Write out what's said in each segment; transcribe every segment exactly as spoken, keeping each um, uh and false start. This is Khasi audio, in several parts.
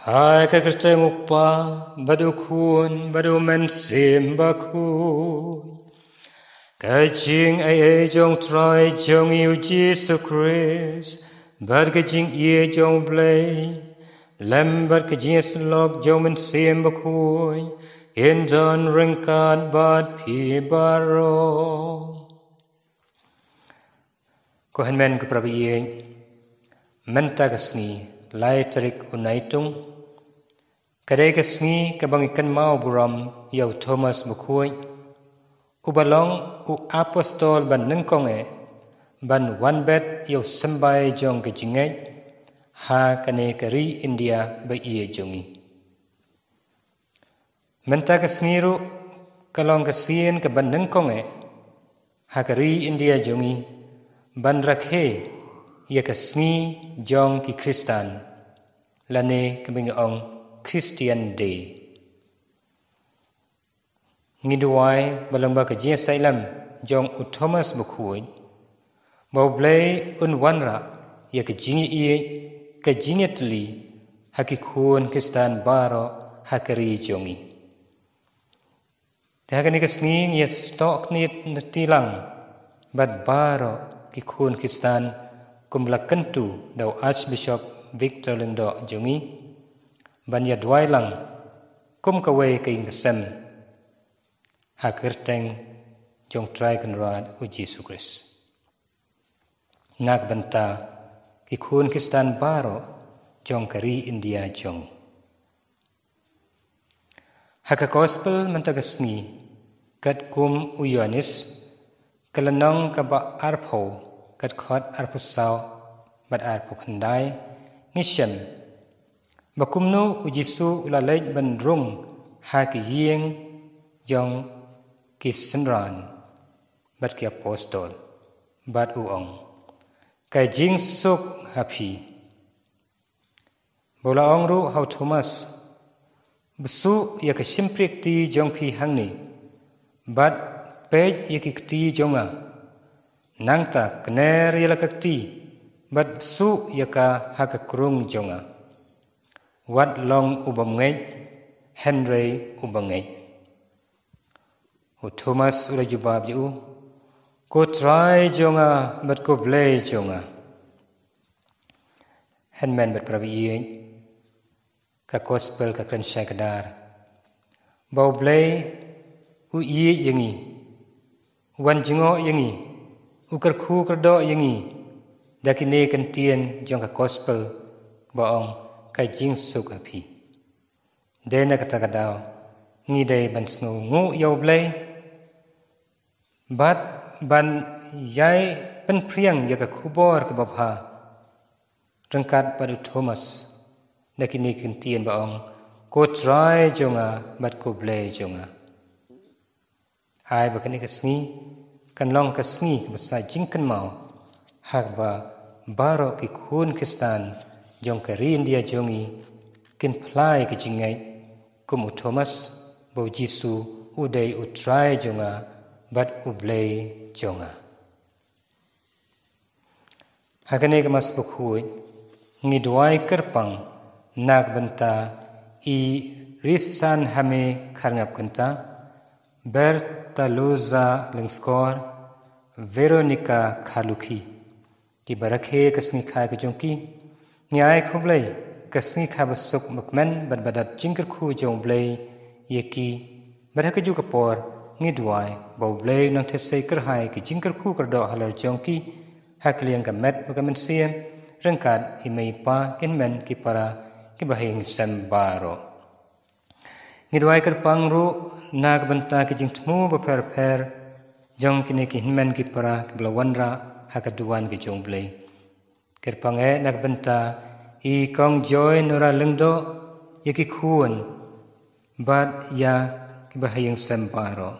Ha ka kyrteng u Kpa, bad u Khun, bad u Mynsiem Bakhuid. Ka jingaiei jong u Trai jong ngi u Jisu Khrist, bad ka jingïeit jong u Blei, lem bad ka jingïasyllok jong u Mynsiem Bakhuid, kin don ryngkat bad phi baroh. Ko hynmen ko para baieit, mynta ka sngi, lai tarik u Naitung, ka dei ka sngi kaba ngi kynmaw burom ïa u Thomas Bakhuid, uba long u apostol ba nyngkong eh ban wanbet ïa u symbai jong ka jingngeit ha kane ka ri India ba ïeit jong ngi. Mynta ka sngi ruh ka long ka sien kaba nyngkong eh ha ka ri India jong ngi ban rakhe ïa ka sngi jong ki Khristan, lane kaba ngi ong Christian Day. Ngi duwai ba lyngba ka jingïasaid lem jong u Thomas Bakhuid, ba u Blei un wanrah ïa ka jingïeit, ka jingïatylli ha ki khun Khristan baroh ha ka ri jong ngi. Te ha kane ka sngi ngi ïa snoh kynti lang bad baroh ki khun Khristan, kum ba la kyntu da u Archbishop Victor Lyngdoh jong ngi, ban ïa duwai lang kum kawei ka ïing ka sem ha ka kyrteng jong u Trai Kynrad u Jisu Khrist. Na ka bynta ki khun Khristan baroh jong ka ri India jong ngi. Ha ka Gospel mynta ka sngi, katkum u Ïoannis, ka lynnong kaba arphew, ka dkhot arphew saw bad arphew khyndai, ngi shem ba kumno u Jisu u la leit ban rung ha ki ïing jong ki synran bad ki apostol, bad u ong, "Ka jingsuk ha phi." Ba u la ong ruh ha u Thomas, "Bsuh ïa ka shympriahkti jong phi hangne, bad peit ïa ki kti jong nga. Nangta kner ïa la ka kti, bad bsuh ïa ka ha ka krung jong nga. Wat long u bym ngeit, hynrei u ba ngeit." U Thomas u la jubab ïa u, "Ko Trai jong nga bad ko Blei jong nga." Hynmen bad para baieit, ka Gospel ka kren shai kdar ba u Blei u ïeit ïa ngi, u wan jngoh ïa ngi, u kyrkhu kyrdoh ïa ngi da kine ki ktien jong ka Gospel ba ong, "Ka jingsuk ha phi." Dei na kata ka daw ngi dei ban sngewnguh ïa u Blei bad ban ïai pynphriang ïa ka khubor kaba bha ryngkat bad u Thomas da kine ki ktien ba ong, "Ko Trai jong nga bad ko Blei jong nga." Ai ba kane ka sngi kan long ka sngi kaba sa jingkynmaw, ha kaba baroh ki khun Khristan jong ka ri India jong ngi kin phla ïa ka jingngeit kum u Thomas, ba u Jisu u dei u Trai jong nga bad u Blei jong nga. Ha kane ka Mass bakhuid ngi duwai kyrpang na ka bynta i Risanhame Kharngapkynta, Bertaluza Lyngskor, Veronica Kharlukhi, kiba rakhe ka sngi kha ka jong ki. Ngi ai khublei ka sngi kha ba suk ba kmen bad ba dat jingkyrkhu jong u Blei ïa ki. Bad ha kajuh ka por ngi duwai ba u Blei un nang theh sei kyrhai ka jingkyrkhu kyrdoh halor jong ki ha ka liang ka met bad ka mynsiem, ryngkat i mei i pa, ki hynmen ki para, kiba ha ïing sem baroh. Ngi duwai kyrpang ruh na ka bynta ki jingthmu bapher bapher jong kine ki hynmen ki para kiba la wanrah ha ka duwan ka jong u Blei. Kyrpang eh na ka bynta i Kong Joy Nora Lyngdoh, ïa ki khun bad ïa kiba ha ïing sem baroh.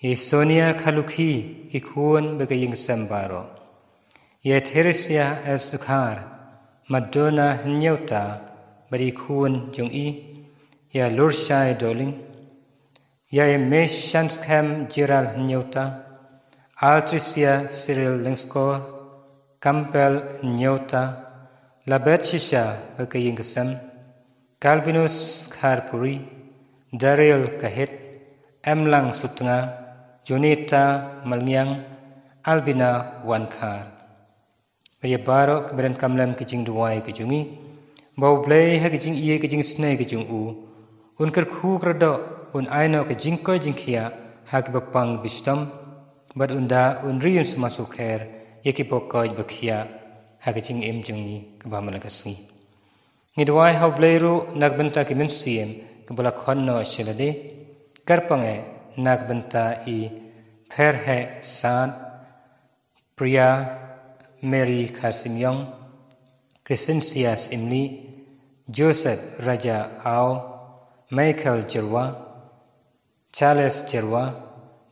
Ïa i Sonia Kharlukhi, ki khun bad ka ïing sem baroh. Ïa i Theresia S Dkhar, Madonna Hynñiewta bad i khun jong i. Ïa i Lurshai Dohling. Ïa i Meshanskhem Gerald Hynñiewta, Altrisia Cyril Lyngskor, Campbell Hynñiewta, Labet Shisha bad ka ïing ka sem, Calvinus Kharpuri, Dariel Kahit, Emlang Sutnga, Jonita Malngiang, Albina Wankhar. Bad ïa baroh kiba donkam lem ka jingduwai ka jong ngi, ba U Blei ha ka jingïeit ka jingsnei ka jong u un kyrkhu kyrdoh, un ai noh ka jingkoit jingkhiah ha kiba pang ba shitom, bad un da un ri un sma sukher ïa kiba koit ba khiah ha ka jingim jong ngi kaba man la ka sngi. Ngi duwai ha U Blei ruh na ka bynta ki mynsiem kiba la khot noh sha lade, kyrpang eh na ka bynta i Pherheh Sad, Priya Mary Kharsimyong, Crescencia Simli, Joseph Raja Aw, Michael Jyrwa, Charles Jyrwa,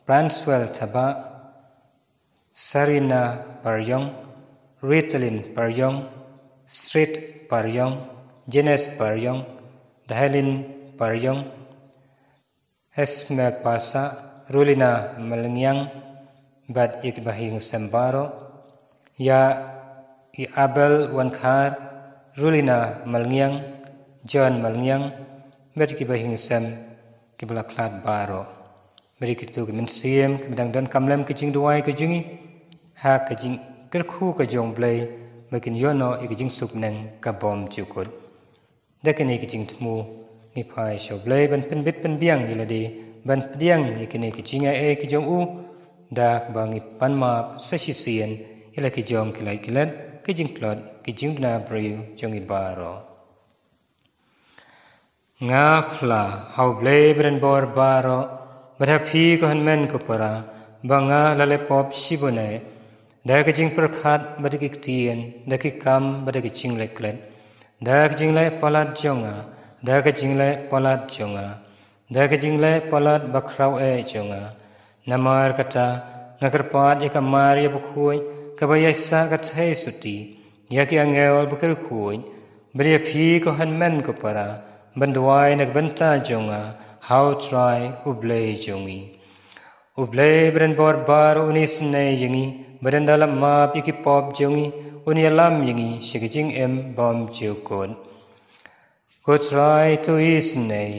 Branswell Thabah, Sarina Paryong, Ritalin Paryong, Street Paryong, Jenes Paryong, Dahelin Paryong, Esme Pasa, Rulina Malngiang, bad ïa kiba ha ïing sem baroh, ïa i Abel Wankhar, Rulina Malngiang, John Malngiang, bad ïa kiba ha ïing sem kiba la khlad baroh. Bad ïa kito ki mynsiem kiba dang donkam lem ka jingduwai ka jong ngi, ha ka jingkyrkhu ka jong U Blei, ba kin ïoh noh ïa ka jingsuk bneng ka bymjukut. Da kane ka jingthmu ngi phai sha U Blei ban pynbit pynbiang ïa lade, ban pdiang ïa kane ka jingai ei ka jong u, da kaba ngi pan map sa shisien ïa la ki jong ki lait ki let, ki jingtlot, ki jingduna briew jong ngi baroh. Nga phla ha U Blei ba don bor baroh, bad ha phi ko hynmen ko para, ba nga la leh pop shibun eh, da ka jingpyrkhat bad da ki ktien, da ki kam bad da ka jingleh klet, da ka jingleh palat jong nga, da ka jingleh palat jong nga, da ka jingleh palat bakhraw eh jong nga. Namar kata, nga kyrpad ïa ka Maria bakhuid, kaba ïaisah ka thei suti, ïa ki angel ba ki riewkhuid, bad ïa phi ko hynmen ko para, ban duwai na ka bynta jong nga ha U Trai U Blei jong ngi. U Blei ba don bor baroh un isynei ïa ngi, bad ynda la map ïa ki pop jong ngi, un ïalam ïa ngi sha ka jingim bymjukut. Ko Trai to isynei.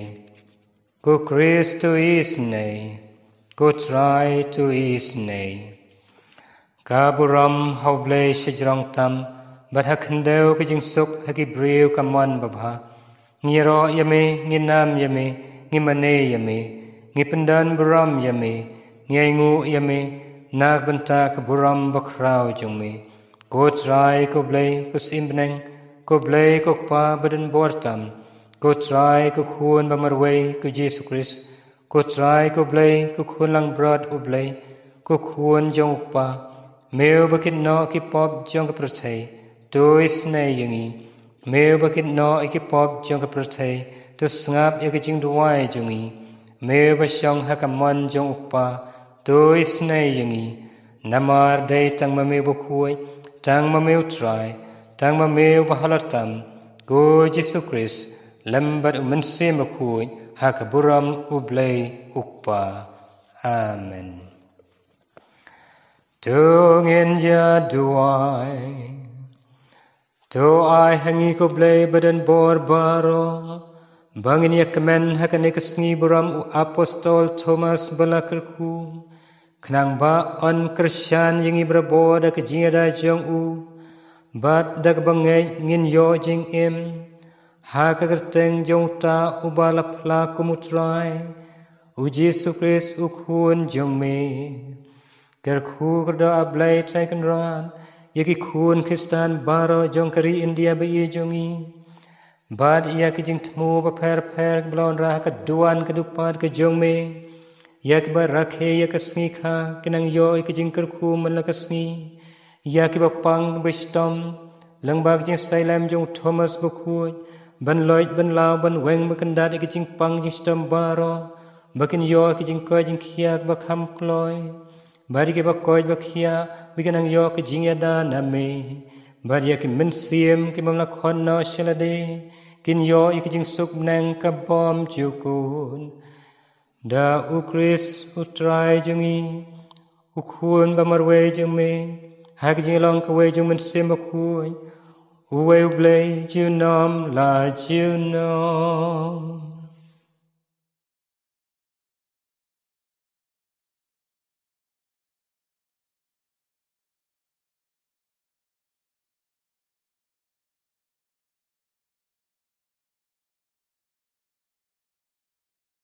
Ko Khrist to isynei. Ko Trai to isynei. Ka burom ha U Blei shajrong tam, bad ha khyndew ka jingsuk ha ki briew ka mon babha. Ngi ïaroh ïa me, ngi nam ïa me, ngi mane ïa me, ngi pyndon burom ïa me, ngi ainguh ïa me na ka bynta ka burom bakhraw jong me. Ko Trai ko Blei ko Syiem Bneng, ko Blei ko Kpa ba don bor tam, ko Trai ko Khun ba marwei ko Jisu Khrist, ko Trai ko Blei ko Khun langbrot U Blei, ko Khun jong U Kpa, me uba kit noh ki pop jong ka pyrthei, to isynei ïa ngi. Me uba kit noh ïa ki pop jong ka pyrthei, to sngap ïa ka jingduwai jong ngi. Me uba shong ha ka mon jong U Kpa, to isynei ïa ngi. Namar dei tang ma me uba khuid, tang ma me U Trai, tang ma me uba halor tam, ko Jisu Khrist, lem bad U Mynsiem Bakhuid, ha ka burom U Blei U Kpa. Amen. To ngin ïaduwai. To ai ha ngi ko Blei ba don bor baroh, ba ngin ïakmen ha kane ka sngi burom u Apostol Thomas ba la kyrkhu, khnang ba un kyrshan ïa ngi barabor da ka jingïada jong u, bad da kaba ngeit ngin ïoh jingim ha ka kyrteng jong uta uba la phla kum U Trai, U Jisu Khrist U Khun jong me. Kyrkhu kyrdoh, A Blei Trai Kynrad, ïa ki khun Khristan baroh jong ka ri India ba ïeit jong ngi, bad ïa ki jingthmu bapher bapher kiba la wanrah ha ka duwan ka dukpat ka jong me, ïa kiba rakhe ïa ka sngi kha ki nang ïoh ïa ki jingkyrkhu man la ka sngi, ïa kiba pang ba shitom lyngba ka jingsailem jong u Thomas Bakhuid, ban loit ban law ban weng ban kyndat ïa ki jingpang jingshitom baroh, ba kin ïoh ïa ki jingkoit jingkhiah ba kham kloi. Bad ïa kiba koit ba khiah, ba kin nang ïoh ka jingïada na me. Bad ïa ki mynsiem ki bym la khot noh sha lade, kin ïoh ïa ka jingsuk bneng ka bymjukut. Da U Khrist U Trai jong ngi, U Khun ba marwei jong me, ha ka jinglong kawei jong U Mynsiem Bakhuid, Uwei U Blei junom la junom.